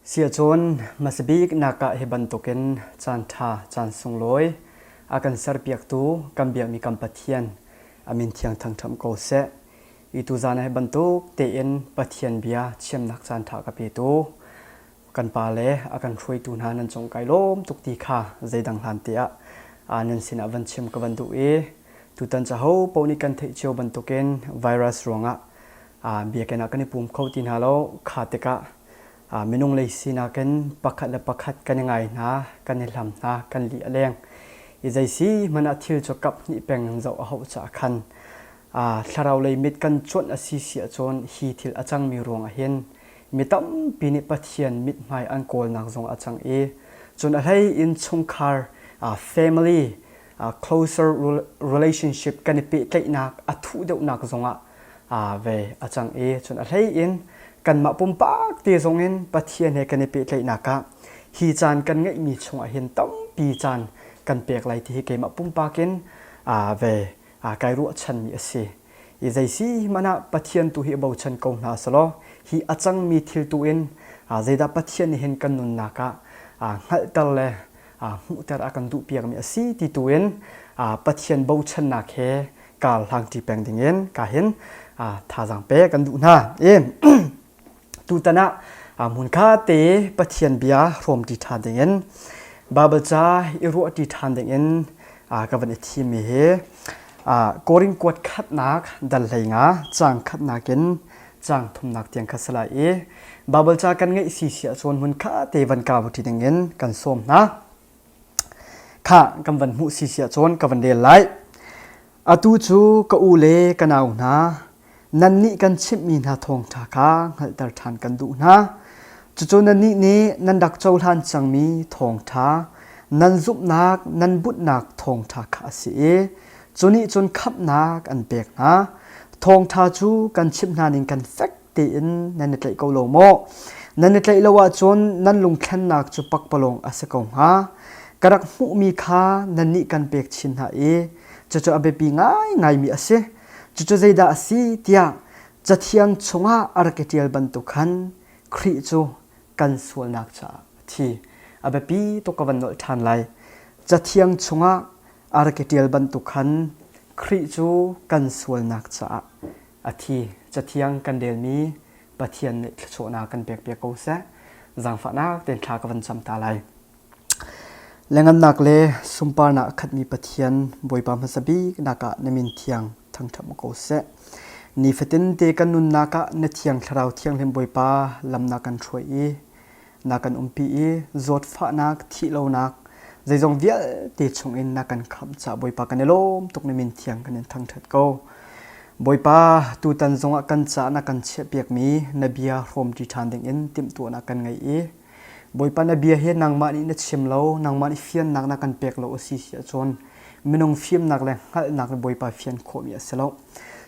Siacun hmasabik nak ah hi bantukin caan ṭha, caan sunglawi a kan serpiaktu kan biakmi kan Pathian a min thiang thangṭham ko seh. I tuzaan ah hi bantuk tein Pathian bia chimnak caan ṭha ka petu kan pa le a kan hruaitu hna nan cung kai lawm tuk ti kha zeidang hlan te ah nan sinah van chim ka van duh i tutan caho paoh nih kan theih cio bantukin virus ruangah biakinn ah kan i pum kho ti hna lo kha tikah minung lei sinak in pakhat le pakhat kan i ngai hna kan i hlam hna kan lih a leng i zei si hmanh ah thil cu kap hnih peng in zoh a hauh caah khan thlarau lei mit kan cuanh a si si ahcun hi thil a cangmi ruangah hin mi tampi nih Pathian mithmai an kawlnak zong a cang i cun a hlei in chungkhar family closer relationship kan i pehtlaihnak a thuh deuhnak zongah ve a cang i cun a hlei in kanmah pumpak te zong in Pathian he kan i pehtlaihnak ah hi caan kan ngeihmi chungah hin tampi caan kan pek lai ti hi keimah pumpak in ve kai ruahchanmi a si. I zei si hmanh ah Pathian tu hi bochan ko hna selaw hi a cangmi thil tu in zeidah Pathian nih hin kan nunnak ah hngalhter le hmuhter a kan duhpiakmi a si ti tu in Pathian bochannak he kar hlangṭi peng dingin ka hin thazaang pe kan duh hna. I tutan ah hmunkha te Pathian bia hrawmṭi ṭhan dingin Baibal ca i ruahṭi ṭhan dingin ka van i thimmi hi Korin kuat khatnak dal 15 caang khatnak in caang thumnak tiang kha si lai i Baibal ca kan ngeih si si ahcun hmunkha te van kau ṭi dingin kan sawm hna. Kha kan van hmuh si si ahcun ka van rel lai. Atu cu ka u le ka nau hna, nannih kan chimhmi hna thawngṭha kha hngalhter ṭhan kan duh hna. Cucu nannih nih nan rak cohlan cangmi thawngṭha, nan zumhnak, nan bunhnak thawngṭha kha a si i cu nih cun khamhnak an pek hna. Thawngṭha cu kan chimh hna ning kan fek tein nan i tlaih ko lo maw? Nan i tlaih lo ahcun nan lungthlennak cu pakpalawng a si ko hnga. Ka rak hmuhmi kha nannih kan pek chin hna i cucu a biapi ngaingaimi a si. Cucu zeidah a si tiah Cathiang chungah a rak i ṭial bantuk khan Khrih cu kan sualnak caah a thi. A biapi tuk ka van nolh ṭhan lai. Cathiang chungah a rak i ṭial bantuk khan Khrih cu kan sualnak caah a thi. Cathiang kan relmi Pathian nih thluachuahnak kan pekpiak ko seh. Zaangfahnak tein thla ka van cam ta lai. Lengannak le sunparnak a khatmi Pathian Bawipa hmasa bik nak ah na min thiang thangṭhat ko seh. Nifatin te kan nunnak ah na thiang thlarau thianghlim Bawipa lam na kan hruai i na kan umpi i zawtfahnak thihlonak zeizong vialte chungin na kan khamh caah Bawipa kan i lawm tuk na min thiang kan in thangṭhat ko. Bawipa tutan zongah kan caah na kan chiahpiakmi na bia hrawmṭi ṭhan dingin timhtuahnak kan ngei i Bawipa na bia hi nangmah nih na chim lo, nangmah nih fiannak na kan pek lo a si si ahcun minung fimnak le hngalhnak le Bawipa fian khawhmi a si lo.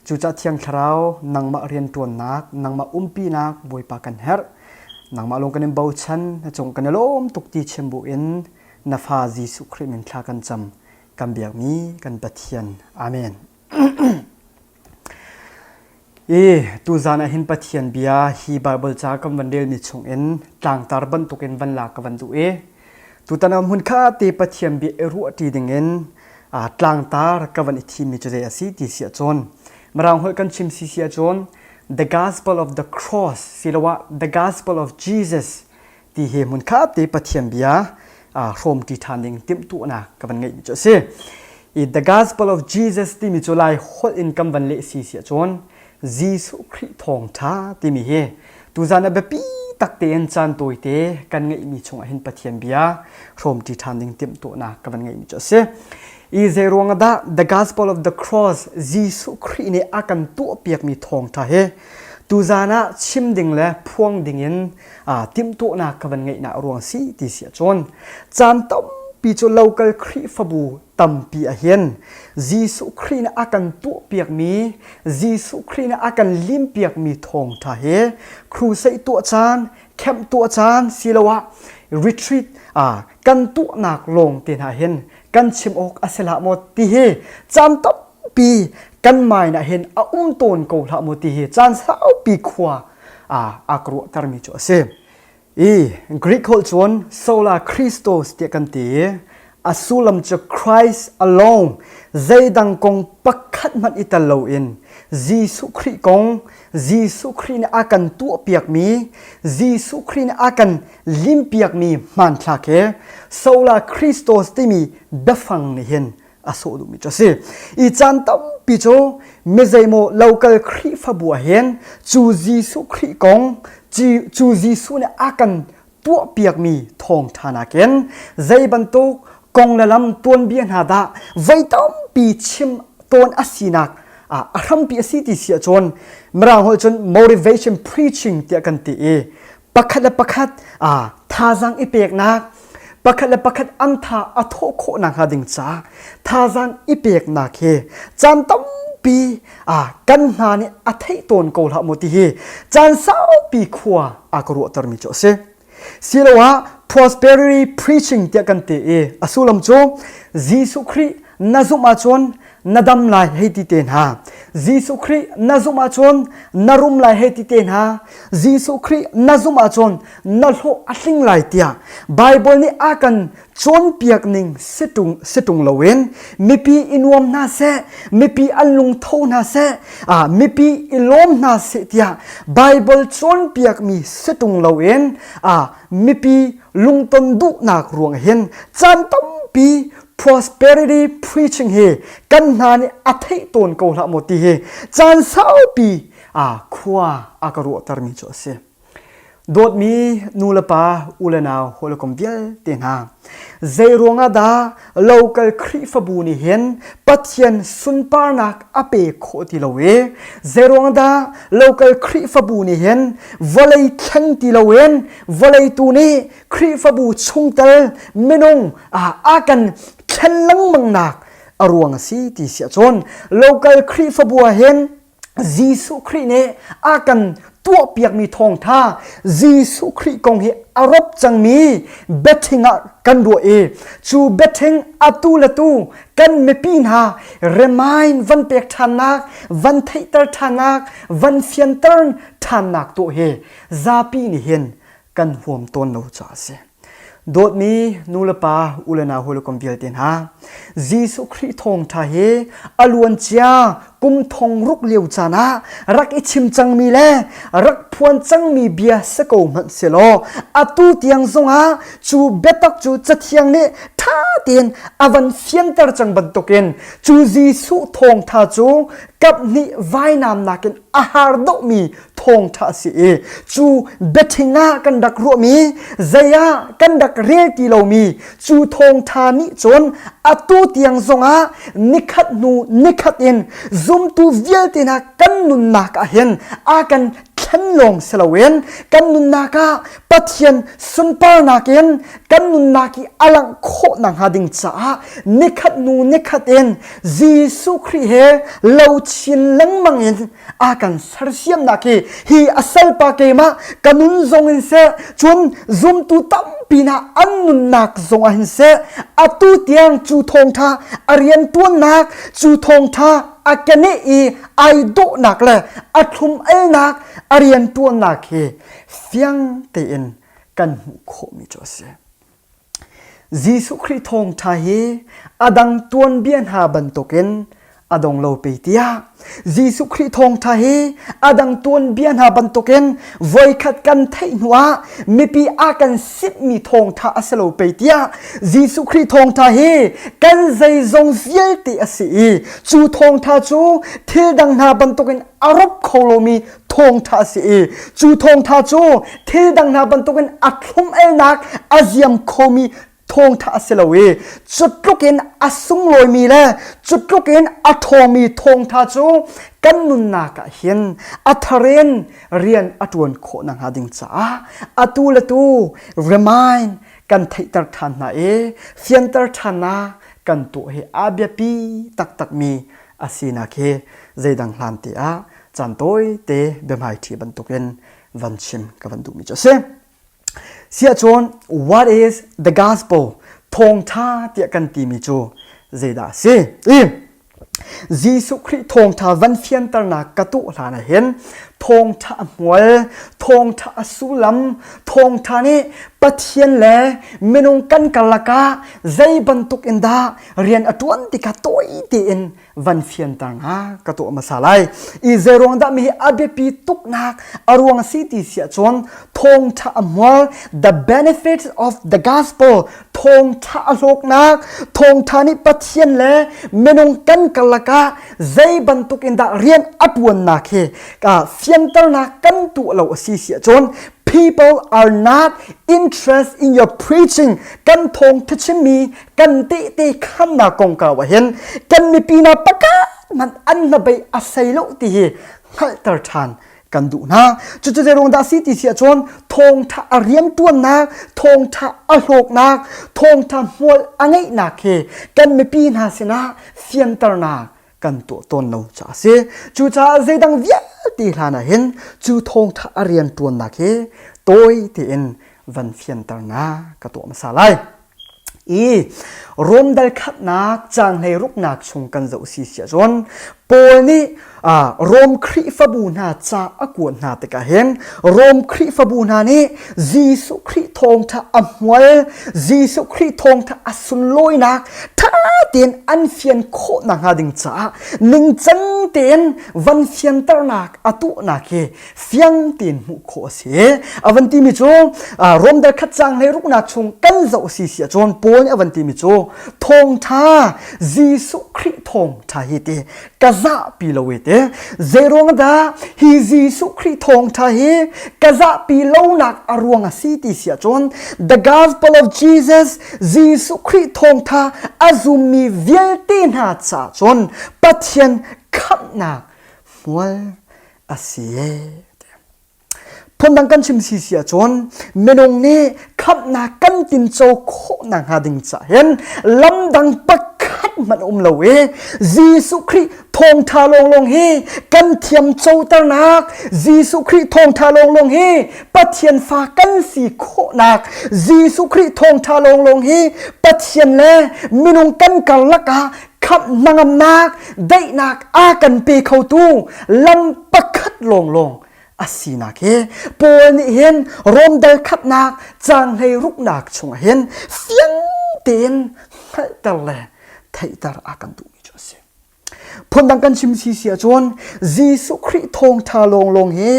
Cucaah Thiang Thlarau nangmah rianṭuannak, nangmah umpinak Bawipa kan herh. Nangmah lawng kan in bochan, na cung kan i lawm tuk ti chim bu in na fa Jesuh Khrih min thla kan cam. Kan biakmi kan Pathian. Amen. I tuzaan ah hin Pathian bia hi Baibal ca kan van relmi chungin tlangtar bantukin van lak ka van duh i tutan ah hmun kha te Pathian bia i ruahṭi dingin tlangtar ka van i thimmi cu zei a si ti si ahcun Mirang holh kan chim si si ahcun The Gospel of the Cross siloah The Gospel of Jesus ti hi hmun kha te Pathian bia hrawmṭi ṭhan ding timhtuahnak ka van ngeihmi cu a si. I The Gospel of Jesus timi cu Lai holh in kan van leh si si ahcun Jesuh Khrih thawngṭha timi hi tuzan ah biapi tak tein caan tawite kan ngeihmi chungah hin Pathian bia hrawmṭi ṭhan ding timhtuahnak ka van ngeihmi cu a si. I zei ruang dah The Gospel of the Cross Jesuh Khrih nih a kan tuahpiakmi thawngṭha hi tuzan ah chim ding le phuang ding in timhtuahnak ka van ngeihnak ruang si ti si ahcun caan tampi cu local Khrihfabu tampi ahhin Jesuh Khrih nih a kan tuahpiakmi Jesuh Khrih nih a kan limpiakmi thawngṭha hi crusade tuah caan camp tuah caan siloah retreat kan tuahnak lawng te hna hin kan chim awk a si hlah maw ti hi caan tampi kan mind ah hin a um tawn ko hlah maw ti hi caan saupi khua a ka ruahtermi cu a si. I Greek holh cun sola Christos tiah kan ti i a sullam cu Christ alone zeidang kong pakhat hmanh i tel loin Jesuh Khrih kong, Jesuh Khrih nih a kan tuahpiakmi, Jesuh Khrih nih a kan limpiakmi hmanthlak he sola Christos timi biafang nih hin a sawh duhmi cu a si. I caan tampi cu mizeimaw local Khrihfabu ah hin cu Jesuh Khrih kong, cu Jesuh nih a kan tuahpiakmi thawngṭha nakin zei bantuk kong le lam tuanbia hna dah voi tampi chim tawn a sinak a hrampi a si ti si ahcun Mirang holh cun motivation preaching tiah kan ti i pakhat le pakhat thazaang i peknak pakhat le pakhat an tha a thawh khawh nakhnga ding ca thazaang i peknak hi caan tampi kan hna nih a theih tawn ko hlah maw ti hi caan saupi khua a ka ruahtermi cu a si. Siloah prosperity preaching tiah kan ti i a sullam cu Jesuh Khrih na zumh ahcun na dam lai hei ti te hna. Jesuh Khrih na zumh ahcun na rum lai hei ti te hna. Jesuh Khrih na zumh ahcun na hlawh a tling lai tiah Baibal nih a kan cawnpiak ning si ṭung si ṭung loin mipi i nuam hna seh, mipi an lungtho hna seh, ah mipi i lawm hna seh tiah Baibal cawnpiakmi si ṭung loin ah mipi lungton duhnak ruang hin caan tampi prosperity preaching hi kan hna nih a theih tawn ko hlah maw ti hi caan saupi ah khua a ka ruahtermi cu a si. Dawtmi nu le pa, u le nau, hawikom vialte hna, zei ruangah dah local Khrihfabu nih hin Pathian sunparnak a pe khawh ti lo i zei ruangah dah local Khrihfabu nih hin vawlei thleng ti loin vawlei tu nih Khrihfabu chungtel minung a kan thlen lengmangnak a ruang a si ti si ahcun local Khrihfabu ah hin Jesuh Khrih nih a kan tuahpiakmi thawngtha Jesuh Khrih kong hi a rop cangmi biathing ah kan ruah i cu biathing atu le tu kan mipi hna remind van pek ṭhannak van theihter ṭhannak van fianter ṭhannak tuah hi zapi nih hin kan huam tawn lo caah a si. Dawtmi nulepa, ulenau hawikom vialte hna, Jesuh Khrih thawngṭha hi a luancia kum thong ruk lio caan ah rak i chim cangmi le rak phuan cangmi bia si ko hmanh selaw atu tiang zongah cu biatak cu Cathiang nih ṭha tein a van fianter cang bantukin cu Jesuh thawngṭha cu kaphnih vainam nakin a har deuhmi thawngṭha a si i cu biaṭhing ah kan rak ruahmi zei ah kan rak rel ti lomi cu thawngṭha nih cun atu tiang zongah nikhat hnu nikhat in zumtu vialte hna kan nunnak ah hin a kan thlen lawng si loin kan nunnak ah Pathian sunparnak in kan nunnak i a langh khawh nakhnga ding caah nikhat hnu nikhat in Jesuh Khrih he lo chin lengmang in a kan sersiamnak hi hi a salpa keimah ka nun zong in seh cun zumtu tampi hna an nunnak zong ah hin seh atu tiang cu thawngtha a riantuannak cu thawngtha a keneh i ai dawhnak le a thlum alnak a riantuannak hi fiang tein kan hmuh khawhmi cu a si. Jesuh Khrih thawngṭha hi a dang tuanbia hna bantukin a dong lo pe tiah Jesuh Khrih thawngṭha hi a dang tuanbia hna bantukin voikhat kan theih hnuah mipi a kan simhmi thawngṭha a si lo pei tiah Jesuh Khrih thawngṭha hi kan zeizong vialte a si i cu thawngṭha cu thil dang hna bantukin a rop kho lomi thawngṭha a si i cu thawngṭha cu thil dang hna bantukin a thlum-elnak a ziam khomi thawngṭha a si lo i cu tluk in a sunglawimi le cu tluk in a ṭhawngmi thawngṭha cu kan nunnak ah hin a thar in rian a ṭuan khawh nakhnga ding caah atu le tu remind kan theihter ṭhan hna i fianter ṭhannak kan tuah hi a biapi taktakmi a sinak hi zeidang hlan te ah caan tawite biahmaiṭhi bantukin van chim ka van duhmi cu a si. Siahcun what is the gospel? Thawngṭha tiah kan timi cu zeidah a si? I Jesuh Khrih thawngṭha van fianternak ka tuah hlan ah hin. Thawngṭha a hmual, thawngṭha a sullam, thawngṭha nih Pathian le minung kan karlak ah zei bantuk in dah rian a ṭuan ti kha tawi tein van fianter hna ka tuah hmasa lai. I zeiruang dah mi hi a biapi tuknak a ruang a si ti si ahcun thawngṭha a hmual the benefits of the gospel thawngṭha a hlawknak thawngṭha nih Pathian le minung kan karlak ah zei bantuk in dah rian a ṭuannak hi fianternak kan tuah lo a si si ahcun people are not interested in your preaching kan thawngṭha chimmi kan tehte khannak kongkau ah hin kan mipi hna pakhat hmanh an hnabei a sei lo ti hi hngalhter ṭhan kan duh hna. Cucu zeiruang dah si ti si ahcun thawngṭha a rianṭuannak, thawngṭha a hlawknak, thawngṭha hmual a ngeihnak hi kan mipi hna sinah fianternak kan tuah tawn lo caah a si. Cucaah zeidang vialte hlan ah hin cu thawngṭha a rianṭuannak hi tawi tein van fianternak ka tuah hmasa lai. I Rom dal khatnak caang hleiruknak chung kan zoh si si ahcun Paul nih Rom Khrihfabu hna ca a kuat hna tikah hin Rom Khrihfabu hna nih Jesuh Khrih thawngṭha a hmual Jesuh Khrih thawngṭha a sunlawinak ṭha tein an fian khawh nakhnga ding caah ningcang tein van fianternak a tuahnak hi fiang tein hmuh khawh a si. A van timi cu Rom dal khat caang hlei ruknak chung kan zoh si si ahcun Paul nih a van timi cu thawngṭha Jesuh Khrih thawngṭha hi ti ka zahpi lo e ti. Zeiruang dah hi Jesuh Khrih thawngṭha hi ka zahpi lonak a ruang a si ti si ahcun the gospel of Jesus Jesuh Khrih thawngṭha a zummi vialte hna caah cun Pathian khamhnak hmual a si. Phundang kan chim si si ahcun minung nih khamhnak kan tinco khawh nakhnga ding caah hin lamdang pakhat hmanh um lo i Jesuh Khrih thawngṭha lawnglawng hi kan thiam coternak Jesuh Khrih thawngṭha lawnglawng hi Pathian fa kan si khawhnak Jesuh Khrih thawngṭha lawnglawng hi Pathian le minung kan karlak ah khamh hnangamnak daihnak a kan pe khotu lam pakhat lawnglawng a sinak hi Paul nih hin Rom dal khatnak caang hlei ruknak chungah hin fiang tein hngalhter le theihter a kan duhmi cu a si. Phundang kan chim si si ahcun Jesuh Khrih thawngṭha lawnglawng hi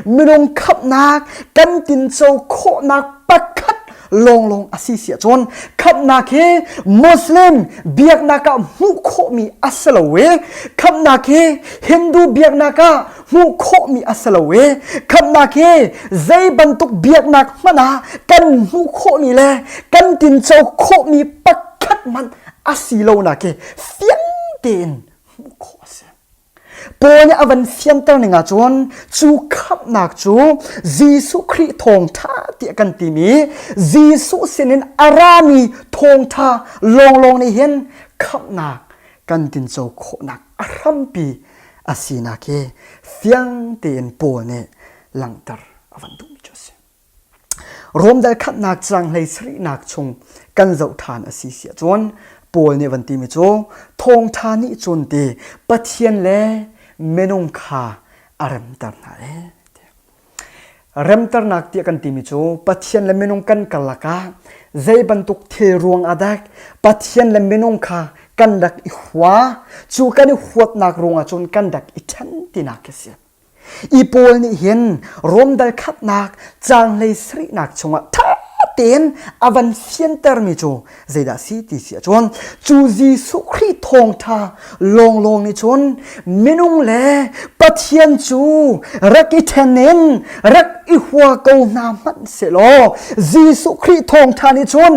minung khamhnak kan tinco khawhnak pakhat lawnglawng a si si ahcun khamhnak hi Muslim biaknak ah hmuh khawhmi a si lo i khamhnak hi Hindu biaknak ah hmuh khawhmi a si lo i khamhnak hi zei bantuk biaknak hmanh ah kan hmuh khawhmi le kan tinco khawhmi pakhat hmanh a si lonak hi fiang tein hmuh khawh a si. Paul nih a van fianter ning ahcun cu khamhnak cu Jesuh Khrih thawngṭha tiah kan timi Jesuh sinin a rami thawngṭha lawnglawng nih hin khamhnak kan tinco khawhnak a hrampi a sinak hi fiang tein Paul nih langhter a van duhmi cu a si. Rom dal khatnak caang hlei sarihnak chung kan zoh ṭhan a si si ahcun Paul nih van timi cu thawngṭha nih cun ti Pathian le minung kha a remter hna ee. Remternak tiah kan timi cu Pathian le minung kan karlak ah zei bantuk thil ruang ah dah Pathian le minung kha kan rak i hua cu kan i huatnak ruangah cun kan rak i ṭhen tinak a si. I Paul nih hin Rom dal khatnak caang hlei sarihnak chungah ṭha tein a van fiantermi cu zeidah si ti si ahcun cu Jesuh Khrih thawngṭha lawnglawng nih cun minung le Pathian cu rak i ṭhen in rak i hua ko hna hmanh sehlaw Jesuh Khrih thawngṭha nih cun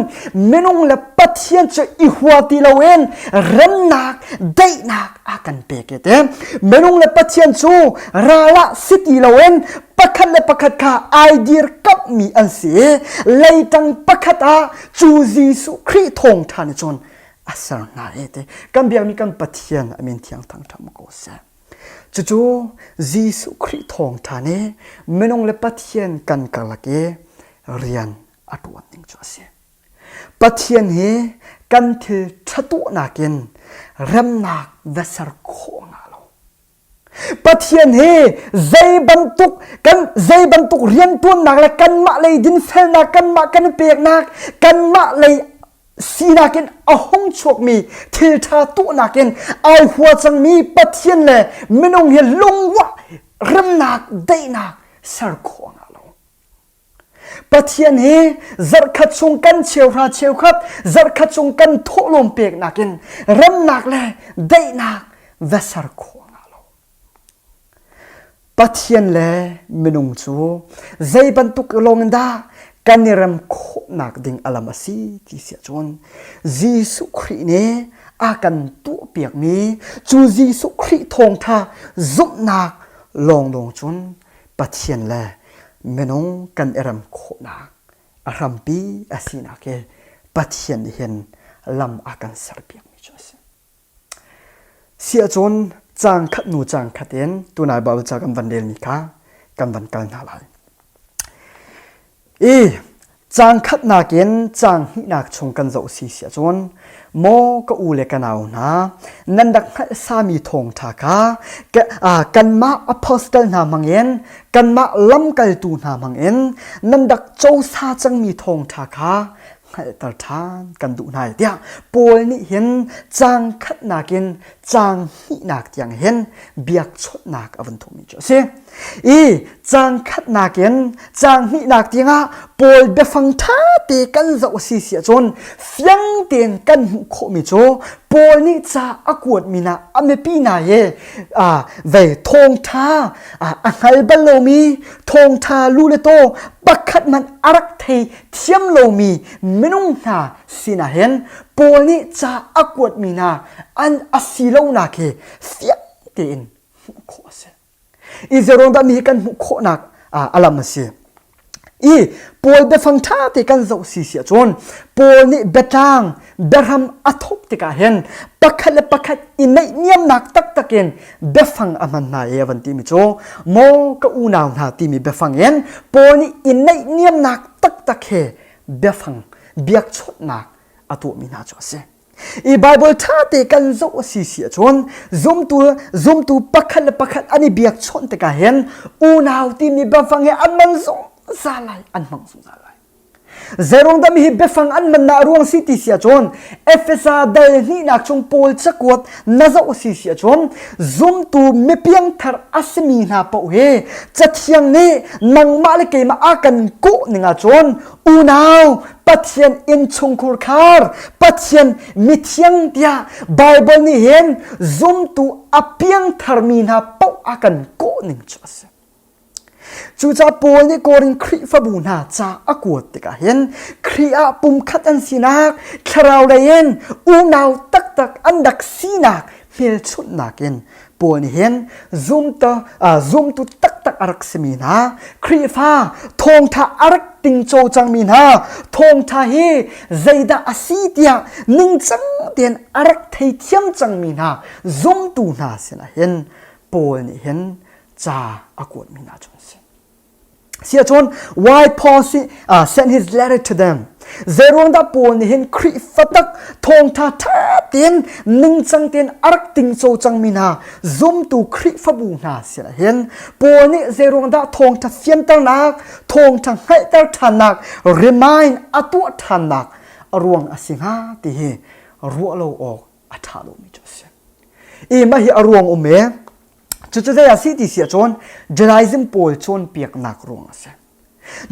minung le Pathian cu i hua ti loin remnak daihnak a kan pek e te minung le Pathian cu ral ah si ti loin pakhat le pakhat kha ai dirkamhmi an si i leitang pakhat ah cu Jesuh Khrih thawngṭha nih cun a ser hna e te kan biakmi kan Pathian a min thiang thangṭhat ko seh cucu Jesuh Khrih thawngṭha nih minung le Pathian kan karlak i rian a ṭuan ning cu a si Pathian hi kan thil ṭha tuahnak in remnak va ser khawh nga lo. Pathian hi zei bantuk kan zei bantuk riantuannak le kanmah lei dinfelnak kanmah kan peknak kanmah lei sinak in a hung chuakmi thil ṭha tuahnak in ai hua cangmi Pathian le minung hi lungruah remnak daihnak ser khawh a ngah lo. Pathian hi zarhkhat chung kan cheuhra cheukhat zarhkhat chung kan thawhlawm peknak in remnak le daihnak va ser khawh a ngah lo. Pathian le minung cu zei bantuk lawng in dah kan i rem khawhnak ding a lam a si ti si ahcun Jesuh Khrih nih a kan tuahpiakmi cu Jesuh Khrih thawngṭha zumhnak lawnglawng cun Pathian le minung kan i rem khawhnak a hrampi a sinak hi Pathian nih hin lam a kan serpiakmi cu a si. Siahcun caang khat hnu caang khat in tunai Baibal ca kan van relmi kha kan van kal hna lai. I caang khatnak in caang hnihnak chung kan zoh si si ahcun maw ka u le ka nau hna nan rak hngalh sami thawngṭha kha kanmah apostle hna hmangin kanmah lamkaltu hna hmangin nan rak cosa cangmi thawngṭha kha hngalhter ṭhan kan duh hna tiah Paul nih hin caang khatnak in caang hnihnak tiang hin biakchawnhnak a vun thawkmi cu a si. I caang khatnak in caang hnihnak tiangah Paul biafang ṭha te kan zoh a si si ahcun fiang tein kan hmuh khawhmi cu Paul nih ca a kuatmi na a mipi hna hi vei thawngṭha a hngal bal lomi thawngṭha lu le taw pakhat hmanh a rak thei thiam lomi minung hna sinah hin Paul nih ca a kuatmi hna an a si lonak hi fiang tein hmuh khawh a si. I zeruang dah mi hi kan hmuh khawhnak a lam a si. I Paul biafang ṭha te kan zoh si si ahcun Paul nih biatlang biahram a thawk tikah hin pakhat le pakhat i naihniamnak taktak in biafang a hman hna i a van timi cu maw ka unau hna timi biafang in Paul nih i naihniamnak taktak he biafang biakchawnhnak a tuahmi hna cu a si. I Bible ṭha te kan zoh a si si ahcun zumtu zumtu pakhat le pakhat an i biakchawnh tikah hin unau timi biafang hi an man zungzal lai an hmang zungzal lai. Zeirung dah mi hi biafang an man na ruang si ti si ahcun Efesa dal hnihnak chung Paul cakuat na zoh si si ahcun zumtu mipiangthar a simi hna paoh hi cathiang nih nangmah le keimah a kan kawh ning ahcun unau Pathian innchungkhur khar Pathian mithiang tiah Bible nih hin zumtu a piangtharmi hna paoh a kan kawh ning cu a si. Cucaah Paul nih Korin Khrihfabu hna ca a kuat tikah hin Khrih ah pumkhat an sinak, thlarau lei in unau taktak an rak sinak hmelchunhnak in Paul nih hin zumtu, zumtu taktak a rak simi hna, Khrihfa thawngtha a rak tingco cangmi hna, thawngtha hi zeidah a si tiah ningcang tein a rak theithiam cangmi hna zumtu hna sinah hin Paul nih hin ca a kuatmi hna cu an si. Siahcun why Paul uh, sent his letter to them? Zeiruang dah Paul nih hin Khrihfa tak thawngtha ṭha tein ningcang tein a rak tingco cangmi hna zumtu Khrihfabu hna sinah hin Paul nih zeiruang dah thawngtha fianternak, thawngtha hngalhter ṭhannak, remind a tuah ṭhannak a ruang a si hnga ti hi ruah lo awk a ṭha lomi cu a si. I mah hi a ruang um e. Cucu zei a si ti si ahcun Judaism pawl cawnpiaknak ruang a si.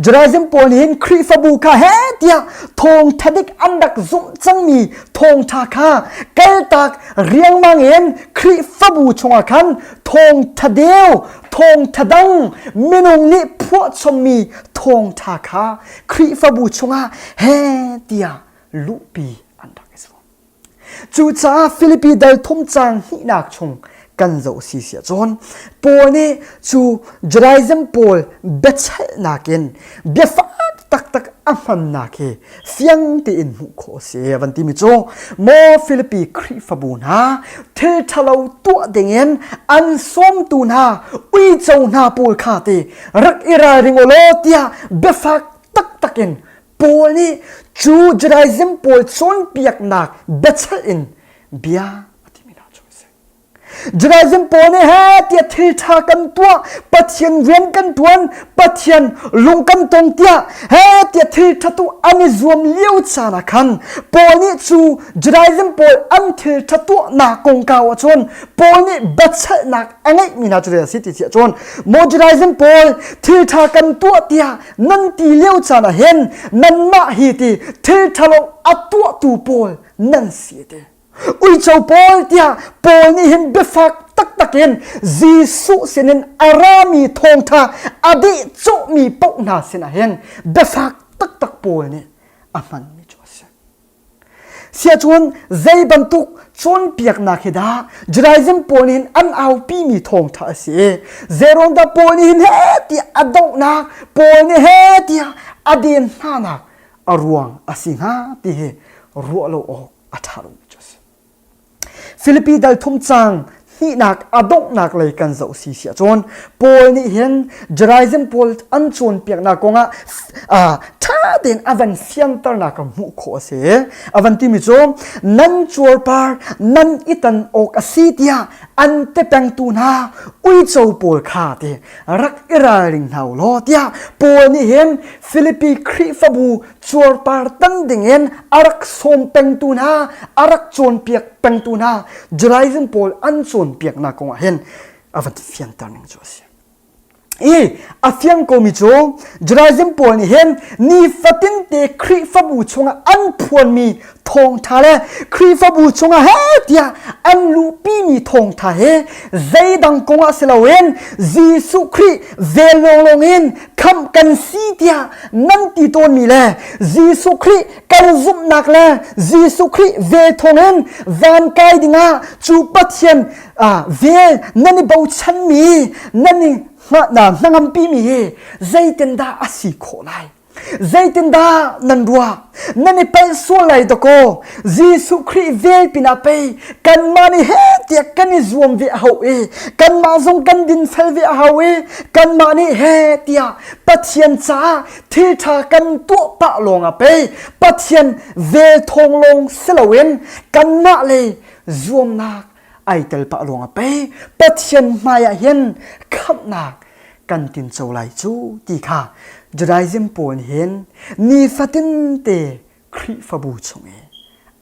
Judaism pawl nih hin Khrihfabu kha he tiah thawngtha dik an rak zumh cangmi thawngtha kha kaltak riangmang in Khrihfabu chungah khan thawngtha deu, thawngtha dang minung nih phuahchommi thawngtha kha Khrihfabu chungah he tiah luhpi an rak i zuam. Cucaah Filipi dal thum caang hnihnak chung kan zoh si si ahcun Paul nih cu Judaism pawl biachalhnak in biafak taktak a hmannak hi fiang tein hmuh khawh a si a van timi cu maw Filipi Khrihfabu hna thil ṭhalo tuah dingin an sawmtu hna uico hna pawl kha ti rak i ralring u law tiah biafak taktak in Paul nih cu Judaism pawl cawnpiaknak biachalh in bia a timi hna cu a si. Judaism pawl nih he tiah thil ṭha kan tuah, Pathian rian kan ṭuan, Pathian lung kan tong tiah he tiah thil ṭha tu an i zuam lio caan ah khan Paul nih cu Judaism pawl an thil ṭha tuahnak kongkau ahcun Paul nih biachalhnak a ngeihmi hna cu zei a si ti si ahcun maw Judaism pawl thil ṭha kan tuah tiah nan ti lio caan ah hin nanmah hi ti thil ṭhalo a tuahtu pawl nan si ti. Uico pawl tiah Paul nih hin biafak taktak in Jesuh sinin a rami thawngṭha a dehcawhmi paoh hna sinah hin biafak taktak Paul nih a hmanmi cu a si. Siahcun zei bantuk cawnpiaknak hi dah Judaism pawl nih hin an aupimi thawngṭha a si i zeiruang dah Paul nih hin he tiah a dohnak Paul nih he tiah a den hnanak a ruang a si hnga ti hi ruah lo awk a ṭha lomi cu a si. Filipi dal thum cang hnihnak a donghnak lei kan zoh si si ahcun Paul nih hin Judaism pawl an cawnpiaknak kongah ṭha tein a van fianternak ka hmuh khawh a si. A van timi cu nan cuarpar nan i tan awk a si tiah an tepengtu hna uico pawl kha ti rak i ralring hna u law tiah Paul nih hin Filipi Khrihfabu cuarpar tan dingin a rak sawm pengtu hna, a rak cawnpiak pengtu hna Judaism pawl an cawnpiaknak kongah hin a van fianter ning cu a si. I a fiang komi cu Judaism pawl nih hin nifatin te Khrihfabu chungah an phuanmi thawngtha le Khrihfabu chungah he tiah an luhpimi thawngtha he zeidang kongah si loin Jesuh Khrih vel lawnglawng in khamh kan si tiah nan ti tawnmi le Jesuh Khrih kan zumhnak le Jesuh Khrih vel thawngin van kai dingah cu Pathian vel nan i bochanmi nan i hnangampimi hi zeitindah a si khawh lai? Zeitindah nan ruah? Nan i palh sual lai dakaw. Jesuh Khrih vel pinah pei kanmah nih he tiah kan i zuam ve a hau i kanmah zong kan dinfel ve a hau i kanmah nih he tiah Pathian caah thil ṭha kan tuah pah lawngah pei Pathian vel thawng lawng si loin kanmah lei zuamnak ai tel pah lawngah pei Pathian hmaiah hin khamhnak kan tinco lai cu ti kha Judaism pawl nih hin nifatin te Khrihfabu chung i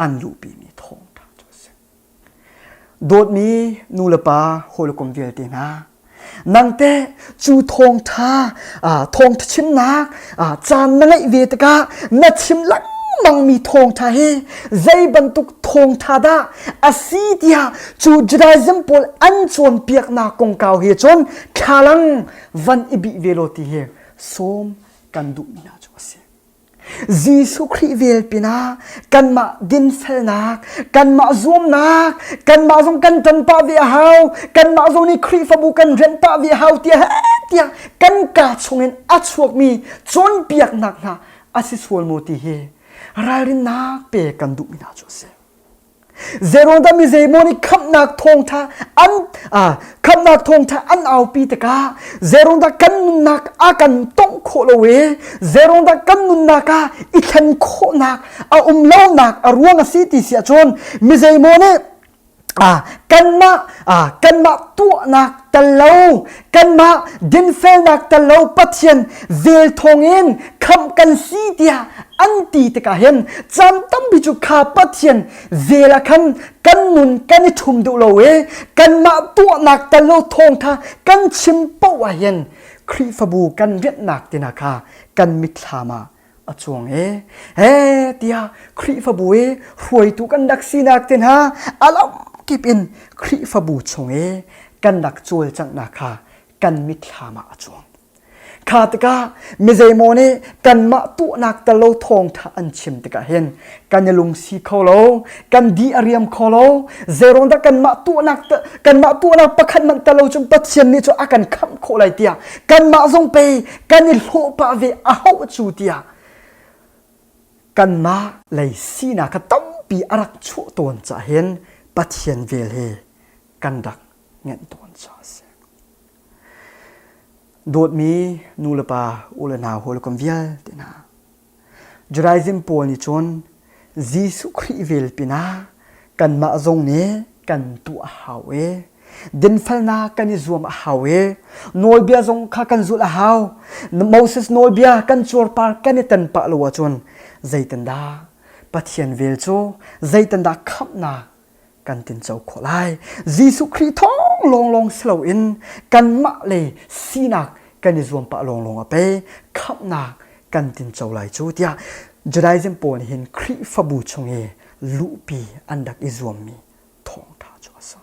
an luhpimi thawngṭha cu a si. Dawtmi nu le pa hawikom vialte hna, nangteh cu thawngṭha thawngṭha chimnak caan na ngeih ve tikah na chim lengmangmi thawngṭha hi zei bantuk thawngṭha dah a si tiah cu Judaism pawl an cawnpiaknak kongkau he cun thlalang van i bih ve law ti hi sawm kan duhmi hna cu a si. Jesuh Khrih vel pinah kanmah dinfelnak, kanmah zuamnak, kanmah zong kan ṭan pah ve a hau, kanmah zong nih Khrihfabu kan rianh pah ve a hau tiah tiah kan kaa chungin a chuakmi cawnpiaknak hna a si sual maw ti hi ralrinnak pe kan duhmi hna cu a si. Zeiruangdah mi zeimaw nih khamhnak thawngṭha an khamhnak thawngṭha an aupi tikah zeiruangdah kan nunnak a kan tongh khawh lo i zeiruangdah kan nunnak ah i thlen khawhnak a um lonak a ruang a si ti si ahcun mi zeimaw nih kanmah kanmah tuahnak tel lo kanmah dinfelnak tel lo Pathian vel thawngin khamh kan si tiah an ti tikah hin caan tampi cu kha Pathian vel ah khan kan nun kan i ṭhum duh lo i kanmah tuahnak tel lo thawngṭha kan chim paoh ah hin Khrihfabu kan rianhnak tina kha kan mitthlam ah a cuang e he tiah Khrihfabu i hruaitu kan rak sinak te hna a lamkip in Khrihfabu chung i kan rak cawlcanghnak kha kan mitthlam ah a cuang. Kha tikah mi zeimaw nih kanmah tuahnak tel lo thawngṭha an chim tikah hin kan i lungsi kho lo, kan di a riam kho lo, zeiruang dah kanmah tuahnak kanmah tuahnak pakhat hmanh tel lo cun Pathian nih cu a kan khamh khawh lai tiah kanmah zong pei kan i hlawh pah ve a hauh cu tiah kanmah lei sinak kha tampi a rak chuah tawn caah hin Pathian vel hi kan rak ngenh tawn caah a si. Dawtmi nu le pa, u le nau hawikom vialte hna, Judaism pawl nih cun Jesuh Khrih vel pinah kanmah zong nih kan tuah a hau i. Dinfelnak kan i zuam a hau i nawlbia zong kha kan zulh a hau. Moses nawlbia kan cuarpar kan i tan pah lo ahcun zeitindah Pathian vel cu zeitindah khamhnak kan tinco khawh lai. Jesuh Khrih thawng lawnglawng si loin kanmah le sinak kan i zuam pah lawnglawng a pe khamhnak kan tinco lai cu tiah Judaism pawl nih hin Khrihfabu chung i luhpi an rak i zuammi thawngṭha cu a si.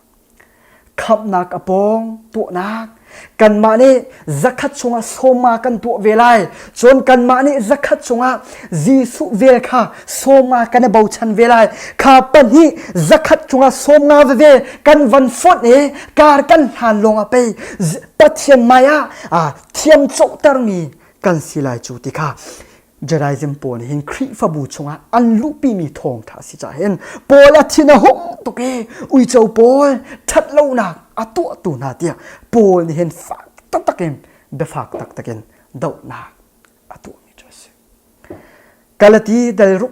Khamhnak a pawng tuahnak kanmah nih zakhat chungah sawma kan tuah ve lai cun kanmah nih zakhat chungah Jesuh vel kha sawma kan i bochan ve lai kha pahnih zakhat chungah sawmnga veve kan van fonh i kar kan hlan lawng ah pei Pathian hmai ah thiam cawhtermi kan si lai cu ti kha Judaism pawl nih hin Khrihfabu chungah an luhpimi thawngṭha a si caah hin Paul a thin a hung tuk i uico pawl ṭhatlonak a tuahtu hna tiah Paul nih hin fak taktak in biafak taktak in dohnak a tuahmi cu a si. Galati dal ruk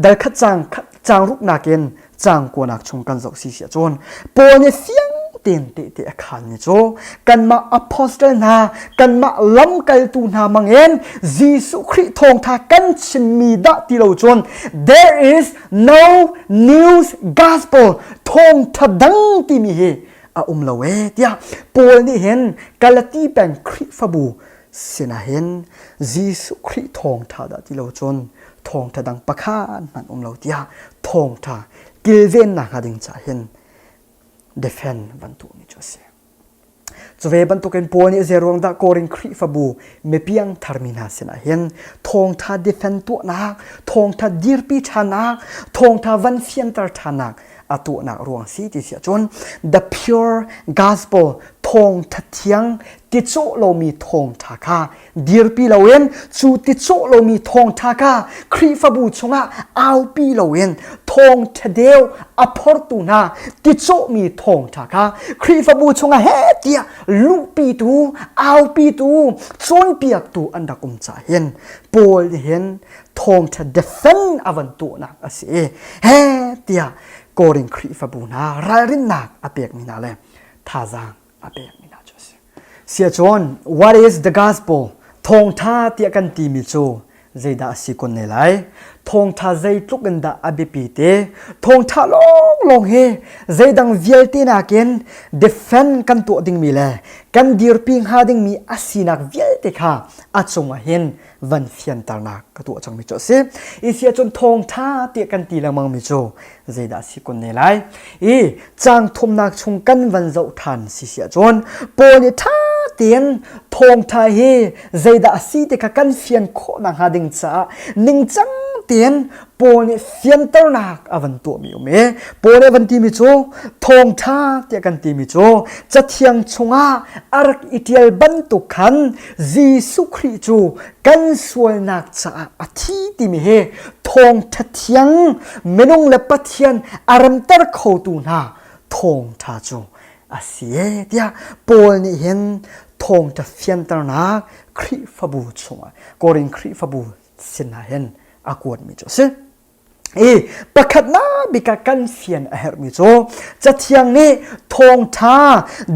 dal khat caang caang ruknak in caang kuanak chung kan zoh si si ahcun Paul nih fiang tein tehte a khaanmi cu kanmah apostle hna kanmah lamkaltu hna mangin Jesuh Khrih thawngtha kan chimmi dah ti lo cun there is no news gospel thawngtha dang timi hi a um lo ee tiah Paul nih hin Galati peng Khrihfabu sinah hin Jesuh Khrih thawngtha dah ti lo cun thawngtha dang pakhat hmanh um lo tiah thawngtha kilvennak hnga ding caah hin defend van tuahmi cu a si. Cuve bantukin Paul nih zeiruang dah Korin Khrihfabu mipiang tharmi hna sinah hin thawngtha defend tuahnak, thawngtha dirpi ṭhannak, thawngtha van fianter ṭhannak a tuahnak ruang si ti si ahcun the pure gospel thawngtha thiang ticawh lomi thawngtha kha dirpi loin cu ticawh lomi thawngtha kha Khrihfabu chungah aupi loin thawngtha deu a phortu hna ticawhmi thawngtha kha Khrihfabu chungah he tiah luhpitu aupitu cawnpiaktu an rak um caah hin Paul nih hin thawngtha defend a van tuahnak a si i he tiah Korin Khrihfabu hna ralrinnak a pekmi hna le thazaang a pekmi hna cu a si. Siacun what is the gospel? Thawngtha tiah kan timi cu zeidah a si kun ne lai? Thawngtha zeitluk in dah a biapi te? Thawngtha lawnglawng hi zeidang vialte nakin defend kan tuah dingmi le kan dirpi hnga dingmi a sinak vialte kha a cungah hin van fianternak ka tuah cangmi cu a si. Isi ahcun thawngtha tiah kan ti lengmangmi cu zeidah a si kun ne lai? I caang thumnak chung kan van zoh ṭhan si si ahcun Paul nih ṭha tein thawngṭha hi zeidah a si ti kha kan fian khawh nakhnga ding caah ningcang tein Paul nih fianternak a van tuahmi um i Paul nih a van timi cu thawngṭha tiah kan timi cu Cathiang chungah a rak i ṭial bantuk khan Jesuh Khrih cu kan sualnak caah a thi timi hi thawngṭha thiang minung le Pathian a remter khotu hna thawngṭha cu a si e tiah Paul nih hin thawngṭha fianternak Khrihfabu chungah Korin Khrihfabu sinah hin a kuatmi cu a si. I pakhatnak bik ah kan fian a herhmi cu Cathiang nih thawngṭha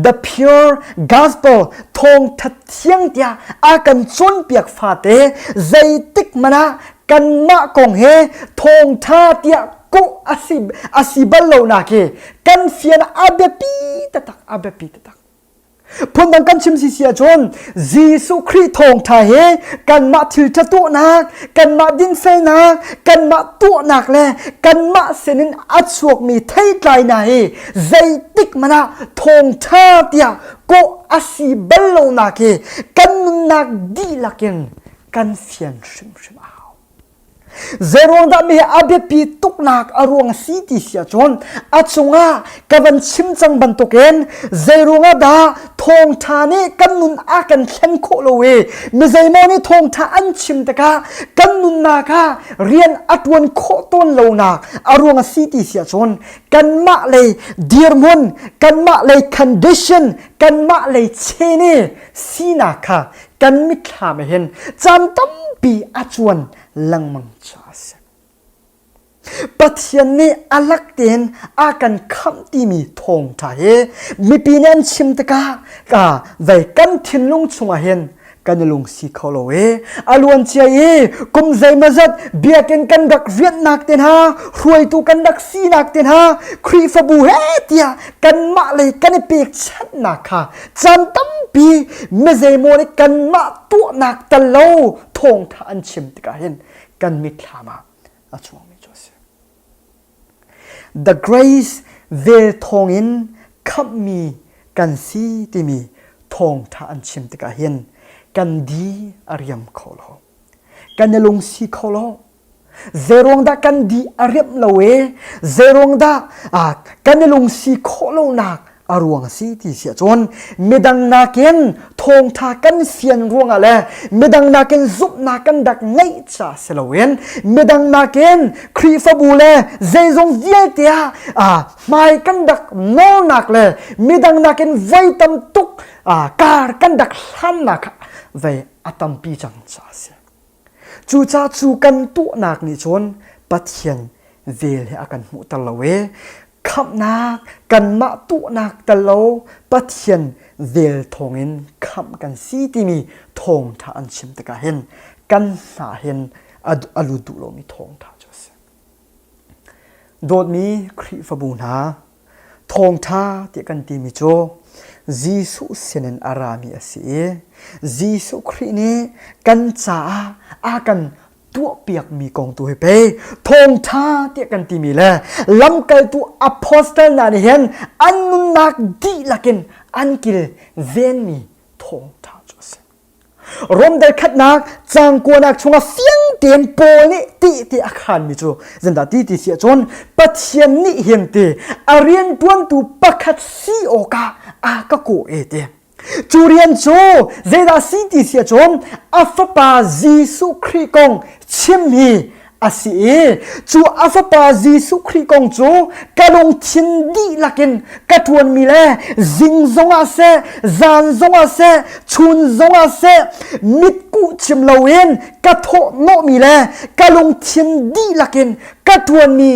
the pure gospel thawngṭha thiang tiah a kan cawnpiak fate zeitik hmanh ah kanmah kong he thawngṭha tiah kawh a si, a si bal lonak hi kan fian a biapi taktak a biapi taktak Phundang kan chim si si ahcun Jesuh Khrih thawngṭha hi kanmah thilṭha tuahnak, kanmah dinfelnak, kanmah tuahnak le kanmah sinin a chuakmi theitlai hna hi zeitik hmanh ah thawngṭha tiah kawh a si bal lonak hi kan nunnak dihlak in kan fian hrimhrim a hau. Zeiruang dah mi hi a biapi tuknak a ruang a si ti si ahcun a cungah ka van chim cang bantukin zeiruangah dah thawngṭha nih kan nun a kan thlen khawh lo i mi zeimaw nih thawngṭha an chim tikah kan nunnak ah rian a ṭuan khawh tawn lonak a ruang a si ti si ahcun kanmah lei dirhmun kanmah lei condition kanmah lei chen i sinak kha kan mitthlam ah hin caan tampi a cuan lengmang caah a si. Pathian nih a lak tein a kan khamh timi thawngṭha hi mipi nih an chim tikah ka vei kan thinlung chungah hin kan i lungsi kho lo i a luancia i kum zeimawzat biakinn kan rak rianhnak te hna hruaitu kan rak sinak te hna Khrihfabu he tiah kanmah lei kan i pekchanhnak kha caan tampi mizeimaw nih kanmah tuahnak tal lo thawngṭha an chim tikah hin kan mitthlam ah a chuangmi cu a si. The grace vel thawngin khamhmi kan si timi thawngṭha an chim tikah hin kan di a riam kho lo. Kan i lungsi kho lo. Zeiruang dah kan di a riamh lo i zeiruang dah kan i lungsi khawh lonak a ruang a si ti si ahcun midang nakin thawngtha kan fian ruangah le midang nakin zumhnak kan rak ngeih ca si loin midang nakin Khrihfabu le zeizong vialte ah hmai kan rak nawlnak le midang nakin voi tam tuk kar kan rak hlannak vei a tampi cang ca a si. Cucaah cu kan tuahnak nih cun Pathian vel he a kan hmuhter lo i khamhnak kanmah tuahnak tel lo Pathian vel thawngin khamh kan si timi thawngṭha an chim tikah hin kan hna hin a lut duh lomi thawngṭha cu a si. Dawtmi Khrihfabu hna, thawngṭha tiah kan timi cu Jesuh sinin a rami a si i Jesuh Khrih nih kan caah a kan tuahpiakmi kong tu hi pei thawngṭha tiah kan timi le lamkaltu apostle hna nih hin an nunnak dihlak in an kil venmi thawngṭha cu a si. Rom dal khatnak caang kuanak chungah fiang tein Paul nih tehte a khaanmi cu zendah ti ti si ahcun Pathian nih hin ti a rianṭuantu pakhat si awkah a ka kawh e ti. Cu rian cu zeidah si ti si ahcun a fapa Jesuh Khrih kong chim hi a si i cu a fapa Jesuh Khrih kong cu ka lungthin dihlak in ka ṭuanmi le zing zongah seh, zan zongah seh, chun zongah seh, mitkuh chim loin ka thawhhnawhmi le ka lungthin dihlak in ka ṭuanmi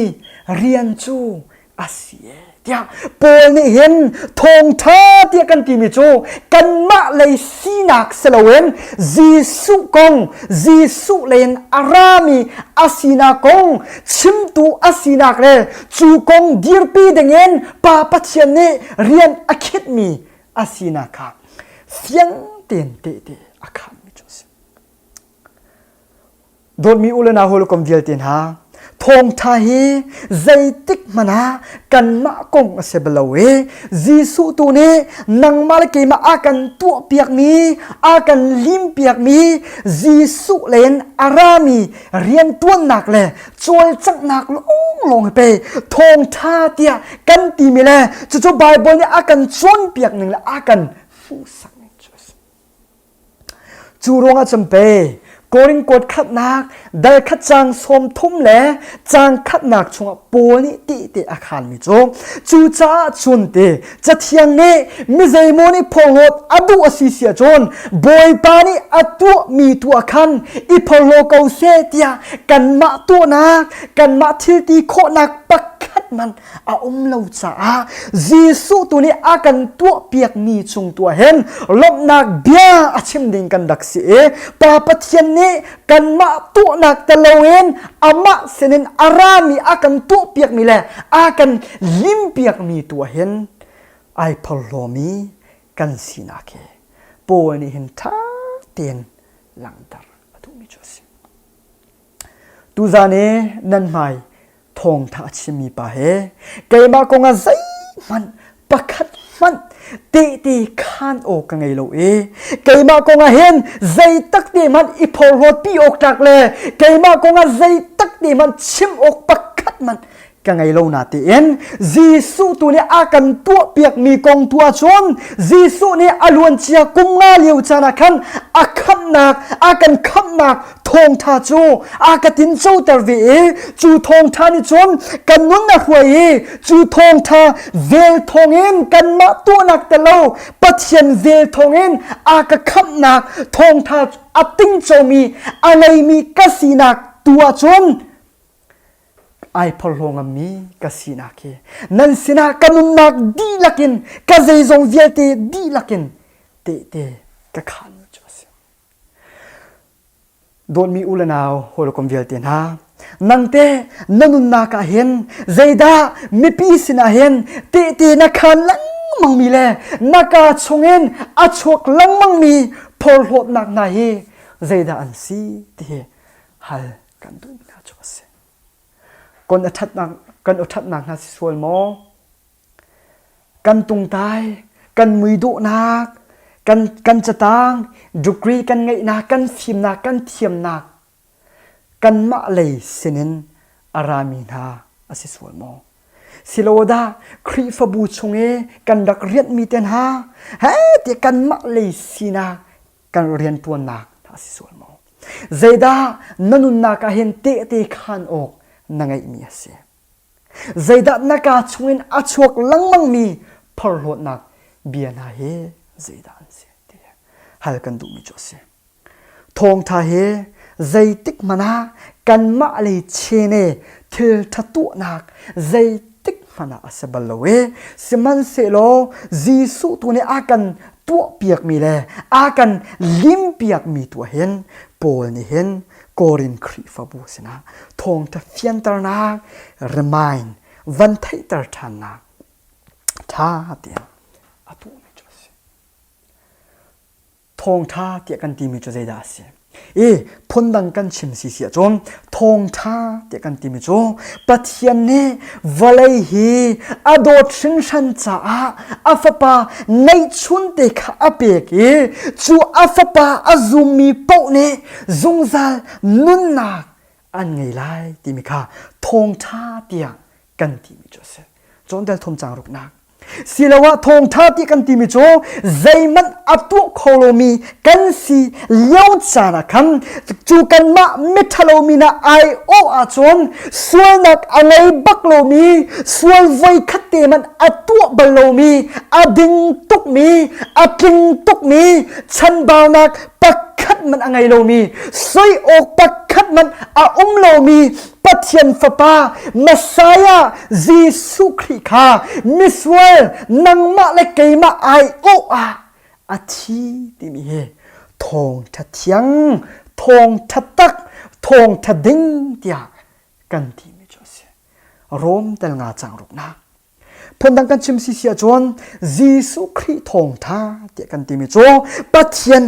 rian cu a si e tiah Paul nih hin thawngṭha tiah kan timi cu kanmah lei sinak si loin Jesuh kong Jesuh lei in a rami a sinak kong chimtu a sinak le cu kong dirpi dingin Pa Pathian nih rian a khitmi a sinak kha fiang tein tehte a khanmi cu a si. Dawtmi u le nau hawikom vialte hna, thawngṭha hi zeitik hmanh ah kanmah kong a si bal lo i Jesuh tu nih nangmah le keimah a kan tuahpiakmi, a kan limpiakmi Jesuh len a rami rianṭuannak le cawlcanghnak lawnglawng hi pei thawngṭha tiah kan timi le cucu Baibal nih a kan cawnpiak ning le a kan hmuhsak ning cu a si. Cu ruangah cun pei Korin kuat khatnak dal khat caang 30 le caang khatnak chungah Paul nih tehte a khaanmi cu cucaah cun ti Cathiang nih mi zeimaw nih phorhlawt a duh a si si ahcun Bawipa nih a tuahmi tu ah khan i phorhlaw ko seh tiah kanmah tuahnak kanmah thil ti khawhnak pakhat man a um lo caah Jesuh tu nih a kan tuahpiakmi chung tu ah hin lawmhnak bia a chim ding kan rak si i Pa Pathian nih kanmah tuahnak te loin amah sinin a rami a kan tuahpiakmi le a kan limpiakmi tu ah hin ai phorhlawmi kan sinak hi Paul nih hin ṭha tein langhter a duhmi cu a si. Tuzan i nan hmai thawngtha a chimmi pa he keimah kong ah zeihmanh pakhat hmanh tehte khaan awk ka ngei lo i keimah kong ah hin zei tak te hmanh i phorhlawt pi awk tlak le keimah kong ah zei tak te hmanh chim awk pakhat hmanh ka ngei lo na tiin Jesuh tu nih a kan tuahpiakmi kong tu ahcun Jesuh nih a luancia kum nga lio caan ah khan a khamhnak a kan khamhnak thawngtha cu a ka tincoter ve i cu thawngtha nih cun kan nun a hruai i cu thawngtha vel thawngin kanmah tuahnak tel lo Pathian vel thawngin a ka khamhnak thawngtha a tingcomi a ngeimi ka sinak tu ahcun. Ai phorhlaw ngammi ka sinak hi nan sinah ka nunnak dihlak in ka zeizong vialte dihlak in tehte ka khaan cu a si. Dawtmi u le nau hawikom vialte hna, nangte na nunnak ah hin zeidah mipi sinah hin tehte na khaan lengmangmi le na kaa chungin a chuak lengmangmi phorhlawtnak hna hi zeidah an si ti hi hal kan duhmi hna cu a si. Kan a ṭhatnak kan aw ṭhatnak hna si sual maw? Kan tungtai, kan muidawhnak, kan, kan catang, degree kan ngeihnak, kan fimnak, kan thiamnak, kanmah lei sinin a rami hna a si sual maw? Silo dah Khrihfabu chung i kan rak rianhmi te hna he ti kanmah lei sinak kan rianṭuannak a si sual maw? Zeidah na nunnak ah hin tehte khaan awk na ngeihmi a si? Zeidah na kaa chungin a chuak lengmangmi phorhlawtnak bia hna hi zeidah an si ti hal kan duhmi cu a si. Thawngṭha hi zeitik hmanh ah kanmah lei chene thil ṭha tuahnak zeitik hmanh ah a si bal lo i sihmanhsehlaw Jesuh tu nih a kan tuahpiakmi le a kan limpiakmi tu ah hin Paul nih hin Korin Khrihfabu sinah thawngṭha fianternak remind van theihter ṭhannak ṭha tein a tuahmi cu a si. Thawngṭha tiah kan timi cu zeidah a si? I phundang kan chim si si ahcun thawngṭha tiah kan timi cu Pathian nih vawlei hi a dawt hringhran caah a fapa ngeihchunte kha a pek i cu a fapa a zummi paoh nih zungzal nunnak an ngei lai timi kha thawngṭha tiah kan timi cu a si. Cawn thum cang ruknak. Siloah thawngṭha ti kan timi cu zeihmanh a tuah kho lomi kan si lio caan ah khan cu kanmah miṭhalomi na ai awh ahcun sualnak a ngei bak lomi sual voikhat te hmanh a tuah bal lomi a ding tukmi a tling tukmi chanbaunak pakhat man a ngei lomi soi awk pakhat man a um lomi Pathian Fapa Messiah Jesuh Khrih kha misual nangmah le keimah ai awh ah a thi timi hi thawngṭha thiang thawngṭha tak thawngṭha ding tiah kan timi cu a si Rom tel nga cang ruknak Phundang kan chim si si ahcun Jesuh Khrih thawngṭha tiah kan timi cu Pathian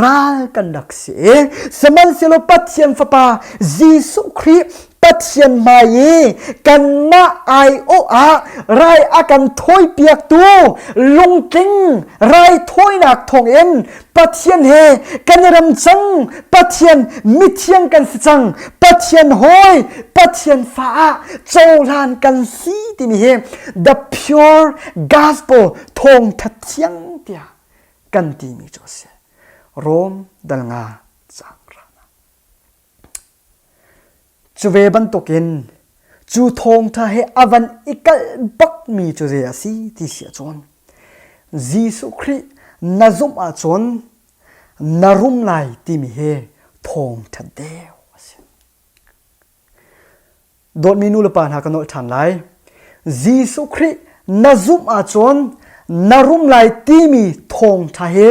ral kan rak si i sihmanhsehlaw Pathian Fapa Jesuh Khrih Pathian hmai i kanmah aiawh ah rai a kan thawipiaktu lungtling raithawinak thawngin Pathian he kan i rem cang Pathian mithiang kan si cang Pathian hawi Pathian fa ah cohlan kan si timi hi the pure gospel thawngtha thiang tiah kan timi cu a si Rom dal nga cang rana Cu ve bantukin cu thawngṭha he a van i kalh bakmi cu zei a si ti si ahcun Jesuh Khrih na zumh ahcun na rum lai timi hi thawngṭha deu a si. Dawtmi nu le pa hna ka nolh ṭhan lai. Jesuh Khrih na zumh ahcun na rum lai timi thawngṭha hi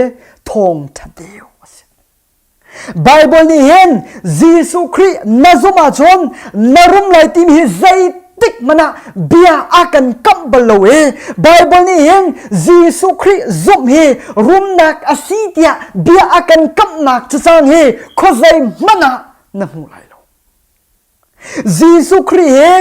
thawngṭha deu a si. Baibal nih hin Jesuh Khrih na zumh ahcun na rum lai timi hi zeitik hmanh ah bia a kan kamh bal lo i Baibal nih hin Jesuh Khrih zumh hi rumnak a si tiah bia a kan kamhnak cacang hi khuazei hmanh ah na hmu lai lo. Jesuh Khrih hi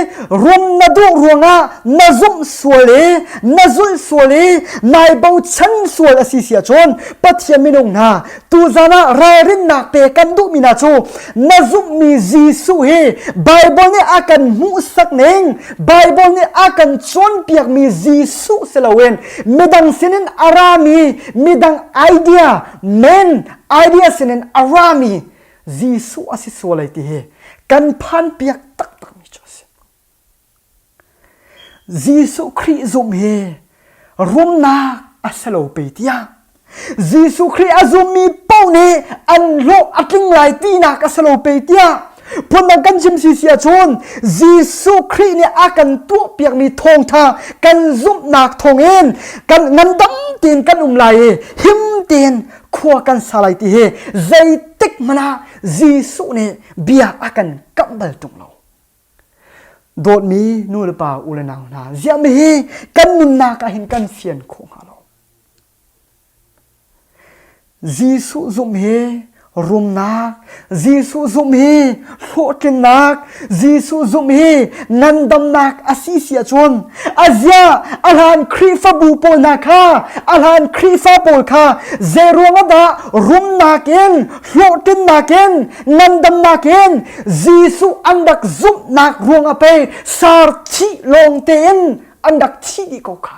rum na duh ruangah na zumh sual i na zulh sual i nai bochan sual a si si ahcun Pathian minung hna tuzan ah ralrinnak pe kan duhmi hna cu na zumhmi Jesuh hi Baibal nih a kan hmuhsak ning Baibal nih a kan cawnpiakmi Jesuh si loin midang sinin a rami midang idea men idea sinin a rami Jesuh a si sual ai ti hi kan phanpiak taktakmi cu a si. Jesuh Khrih zumh hi rumnak a si lo pe tiah Jesuh Khrih a zummi paoh nih an hlawh a tling lai tinak a si lo pe tiah. Phundang kan chim si si ahcun Jesuh Khrih nih a kan tuahpiakmi thawngtha kan zumhnak thawngin kan ngandam tein kan um lai i him tein khua kan sa lai ti hi zeitik hmanh ah Jesuh nih bia a kan kamh bal ṭung lo. Dawtmi nu le pa u le nau hna, ziah mi hi kan nunnak ah hin kan fian khawh hnga lo. Jesuh zumh hi rumnak, Jesuh zumh hi hlawhtlinnak, Jesuh zumh hi ngandamnak a si si ahcun a zia a hlan Khrihfabu pawl hna kha a hlan Khrihfa pawl kha zeiruang ah dah rumnak in hlawhtlinnak in ngandamnak in Jesuh an rak zumhnak ruang ah pei sar thih lawng tein an rak thih dih ko kha.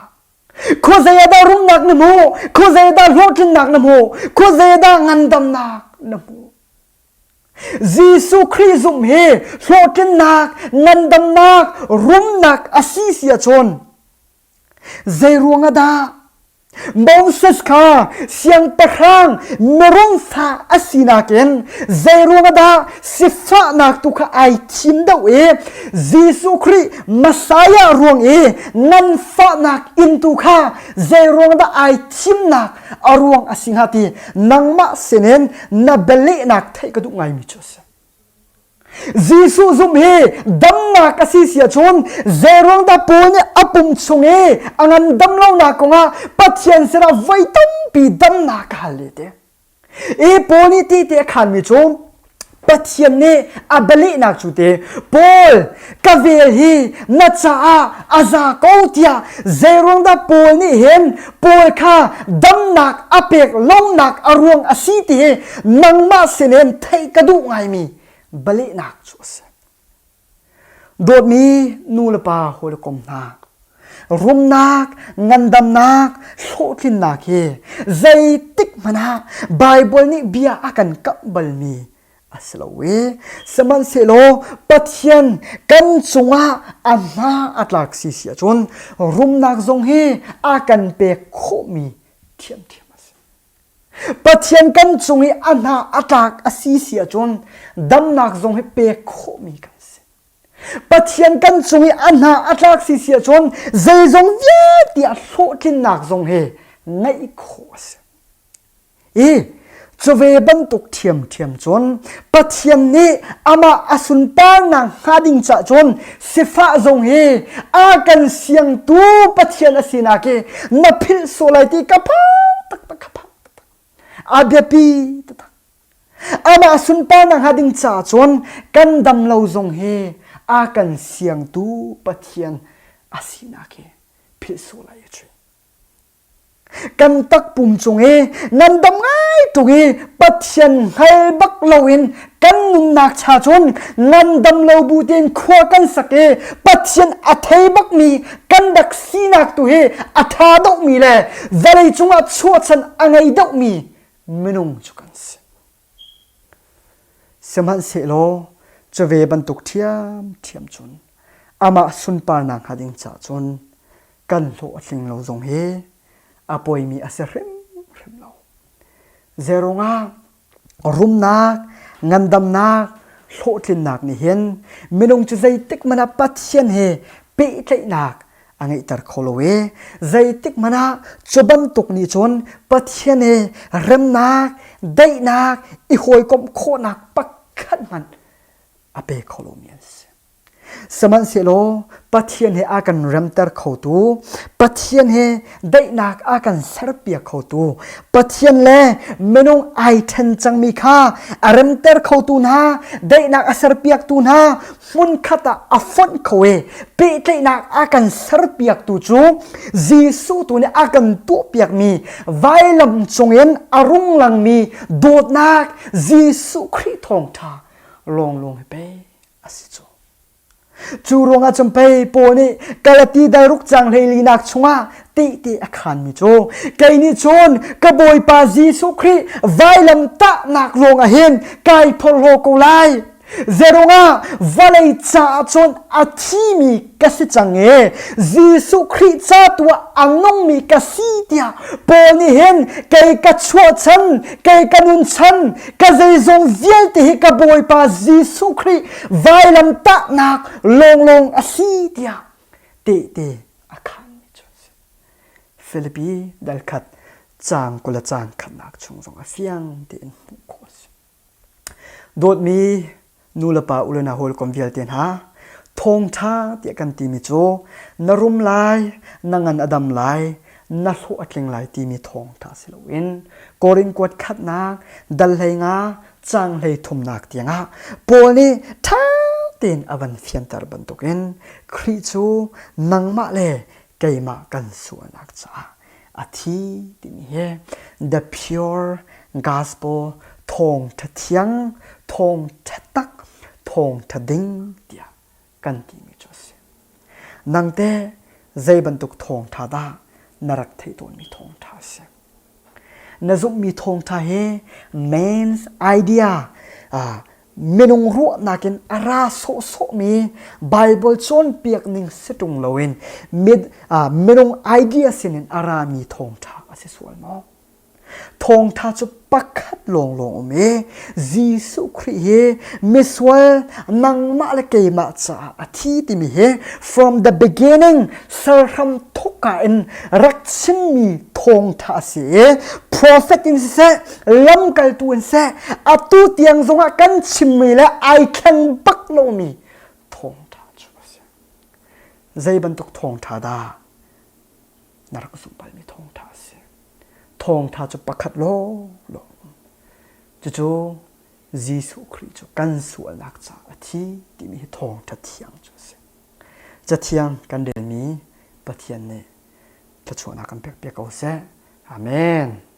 Khuazei ah dah rumnak na hmuh? Khuazei ah dah hlawhtlinnak na hmuh? Khuazei ah dah ngandamnak na hmuh? Jesuh Khrih zumh hi hlawhtlinnak, ngandamnak, rumnak a si si ahcun zei ruang ah dah Moses kha siangpahrang mirum fa a sinak in zeiruang ah dah sifahnak tu kha ai thim deuh i Jesuh Khrih Messiah ruang i nganfahnak inn tu kha zeiruang dah ai thimnak a ruang a si hnga ti nangmah sinin na bialehnak theih ka duh ngaimi cu a si. Jesuh zumh hi damnak a si si ahcun zeiruang dah Paul nih a pum chung i a ngandam lonak kongah Pathian sinah voi tampi damnak a hal le te. I Paul nih tehte a khanmi cu Pathian nih a bialehnak cu te Paul ka vel hi na caah a za ko tiah zeiruang dah Paul nih hin Paul kha damnak a pek lonak a ruang a si ti hi nangmah sinin theih ka duh ngaimi balehnak cu a si. Dawtmi nu le pa hawikom hna, rumnak, ngandamnak, hlawhtlinnak hi zeitik hmanh ah Baibal nih bia a kan kamh balmi a si lo i sihmanhsehlaw Pathian kan cungah a hna a tlak si si ahcun rumnak zong hi a kan pek khawhmi ṭhiamṭhiam a si. Pathian kan cung i a hna a tlak a si si ahcun damnak zong hi pek khawhmi kan si. Pathian kan cung i a hna a tlak si si ahcun zeizong vialte ah hlawhtlinnak zong hi ngeih khawh a si. I cuve bantuk ṭhiamṭhiam cun Pathian nih amah a sunparnak hnga ding cah cun sifah zong hi a kan siangtu Pathian a sinak hi na philh sual lai ti ka phang taktak ka phang taktak a biapi taktak amah sunparnak hnga ding caah cun kan dam lo zong hi a kan siangtu Pathian a sinak hi philh sual lai a Kan takpum cung i ngandam ngai tuk i Pathian hngal bak loin kan nunnak cha cun ngandam lo bu tein khua kan sak i Pathian a thei bakmi kan rak sinak tu hi a ṭha deuhmi le vawlei cungah chuahchan a ngei deuhmi minung cu kan si. Sihmanhsehlaw cu ve bantuk ṭhiamṭhiam cun amah sunparnak hnga ding caah cun kan hlawh a tling lo zong hi a poimi a si hrimhrim lo. Zeirungah rumnak, ngandamnak, hlawhtlinnak nih hin minung cu zeitik hmanh ah Pathian he pehtlaihnak a ngeihter kho lo i zeitik hmanh ah cu bantuk nih cun Pathian he remnak, daihnak, i hawikomh khawhnak pakhat hmanh a pe kho lomi an si. Sihmanhsehlaw Pathian he a kan remter khotu, Pathian he daihnak a kan serpiak khotu, Pathian le minung ai ṭhen cangmi kha a remter khotu hna, daihnak a serpiaktu hna, hmunkhat ah a fonh kho i pehtlaihnak a kan serpiaktu cu Jesuh tu nih a kan tuahpiakmi vailam cungin a rung langmi dawtnak Jesuh Khrih thawngṭha lawnglawng hi pei a si cu. Cu ruangah cun pei Paul nih Galati dalruk cang hleilinak chungah tehte a khanmi cu kei nih cun ka Bawipa Jesuh Khrih vailam tahnak ruangah hin kai phorhlaw ko lai. Zerungah vawlei caah cun a thimi ka si cang i Jesuh Khrih ca tu ah a nungmi ka si tiah Paul nih hin kei ka chuahchan, kei ka nunchan, ka zeizong vialte hi ka Bawipa Jesuh Khrih vailam tahnak lawnglawng a si tiah tehte a khaanmi cu a si. Filipi dal khat caang 20 le caang khatnak chung zong a fiang tein hmuh khawh a si. Dawtmi nulepa u le nau hawikom vialte hna, thawngṭha tiah kan timi cu na rum lai, na ngan a dam lai, na hlawh a tling lai timi thawngṭha si loin Korin kuat khatnak dal 15 caang 33nak tiangah Paul nih ṭha tein a van fianter bantukin Khrih cu nangmah le keimah kan sualnak caah a thi timi hi the pure gospel thawngṭha thiang thawngṭha tak thawngṭha ding tiah kan timi cu a si. Nang teh zei bantuk thawngṭha dah na rak theih tawnmi thawngṭha a si? Na zumhmi thawngṭha hi man's idea minung ruahnak in a ra sawhsawhmi Bible cawnpiak ning si ṭung loin minung idea sinin a rami thawngṭha a si sual maw? Thawngṭha cu pakhat lawnglawng um i Jesuh Khrih hi misual nangmah le keimah caah a thi timi hi from the beginning serhram thawkka in rak chimmi thawngṭha a si i prophet in siseh lamkaltu in seh atu tiang zongah kan chimmi le ai thleng bak lomi thawngṭha cu a si. Zei bantuk thawngṭha dah na rak zumh balmi thawngṭha a si. Thawngṭha cu pakhat lawnglawng um. Cucu Jesuh Khrih cu kan sualnak caah a thi timi hi thawngṭha thiang cu a si. Cathiang kan relmi Pathian nih thluachuahnak kan pekpiak ko seh. Amen.